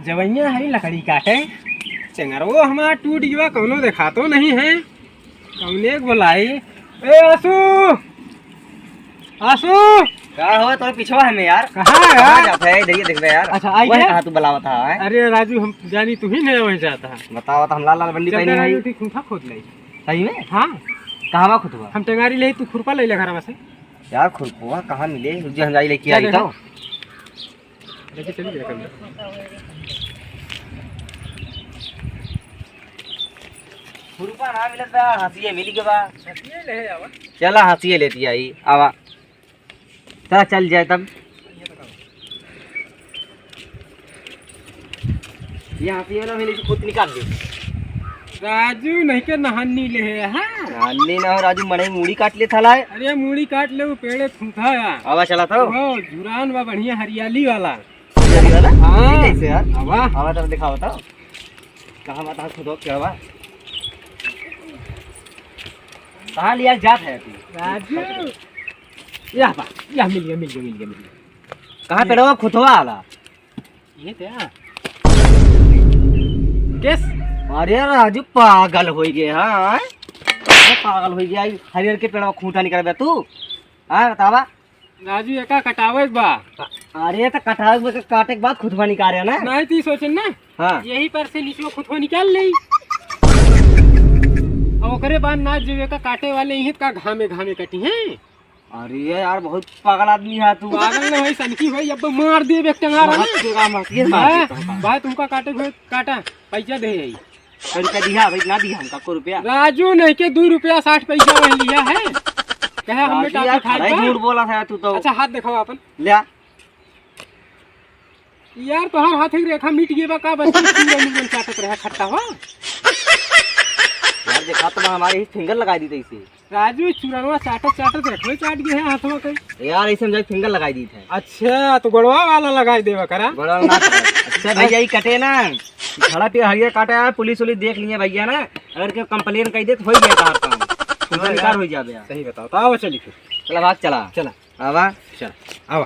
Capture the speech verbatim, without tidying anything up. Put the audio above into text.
जवैया है लकड़ी काटे, चेंगरवो हमार टूट गवा, कौनो देखातो नहीं है। कौने के बोलाई? ए आसू, आसू। का हो, तोर पिछवा है में यार। कहाँ है कहाँ यार? जात है? इधर ये देख बे यार। अच्छा, आई वही गया? कहाँ तू बुलावत है? अरे राजू, हम जानी तू ही नहीं वहीं जाता है। बतावा तो, हम लाल लाल बंडी चल पहनी तेरा है। रोटी खूंटा खोद ले। सही में? हाँ। कहाँ बा खुतवा? हम टेंगारी ले, तू खुरपा ले ले घरवा से। यार खुरपवा कहाँ मिले? रुक जा, हम जाई लेके जा आई देखा। तो। लेके चली जा कल। खुरपा ना मिलत बा, हंसिया मिल के बा। हंसिया ले आवा। चला हंसिया लेती आई, आवा। चला चल जाए तब। ये हंसिया ना मिले, खुद निकाल दे। राजू नहीं के नहानी ले है, हाँ? नहानी ना हो राजू, मड़ई मूड़ी काट ले थाला है। अरे मूड़ी काट ले, वो पेड़े फूंका है। आवा चला तो। ओ, जुरान बा बढ़िया हरियाली वाला। हरियाली वाला? हाँ। ये कैसे यार? आवा। आवा तब दिखावा तो। कहाँ बा, कहाँ खुदवा के बा? कहाँ लिया जात है तू? राजू। या बा, या मिल गया, मिल गया, मिल गया, मिल गया। कहाँ ये। पेड़वा खुदवा आला? ये तो यार। किस? अरे राजू पागल हो गए, हाँ? अरे पागल हो गया, हरियर के पेड़वा खूंटा निकाल बे तू? हाँ, बतावा। राजू, एका कटावे के बा। अरे, तो कटावे के बा, काटे के बाद खुतवा निकाले ना। नहीं, तो ई सोचन ना। हाँ। यही पर से नीचे खुतवा निकाल ले। और ओकरे बाद ना, जो एका काटे वाले, यही का घामे घामे कटी हैं। अरे यार, बहुत पागल आदमी है तू। पागल ना होई, सनकी होई, अब मार दे एक टंगारा ना। मार देगा, मार, ये मार हाँ, देता हूँ। भाई, तुमका काटे हुए काटा, पैसा दे आई। सौ रुपया दिया भाई, ना दिया हमका को रुपया। राजू नहीं के दो रुपया साठ पैसा वही लिया है। कहे हमने राजू टापी यार, खाई खड़ा ही का? झूठ बोला था तू तो। अच्छा, हाथ दिखाओ अपन। ले आ। यार, तोहार हाथ की रेखा मिट गई बा का? बस तू पूरा नियम चाटत रहे खट्टा हो। यार, देखा तो हमारे ही फिंगर लगा दी थी इसे। राजू, चुरनवा चाटत चाटत रखवे चाट गए है हाथवा के। यार, ऐसे में जाके फिंगर लगाई दी थे। अच्छा, तो गोड़वा वाला लगाई देवा करा। गोड़वा ना। अच्छा भैया, ये कटे ना। खड़ा पे हरिया काटा है, पुलिस उलिस देख लिए भैया ना। अगर कोई कंप्लेन कर दे तो हो ही गया तार काम। तो हाँ बेकार यार। हो जाबे यार। सही बताओ। तो आओ चली फिर। चला भाग चला। चला। आवा। चला। आवा।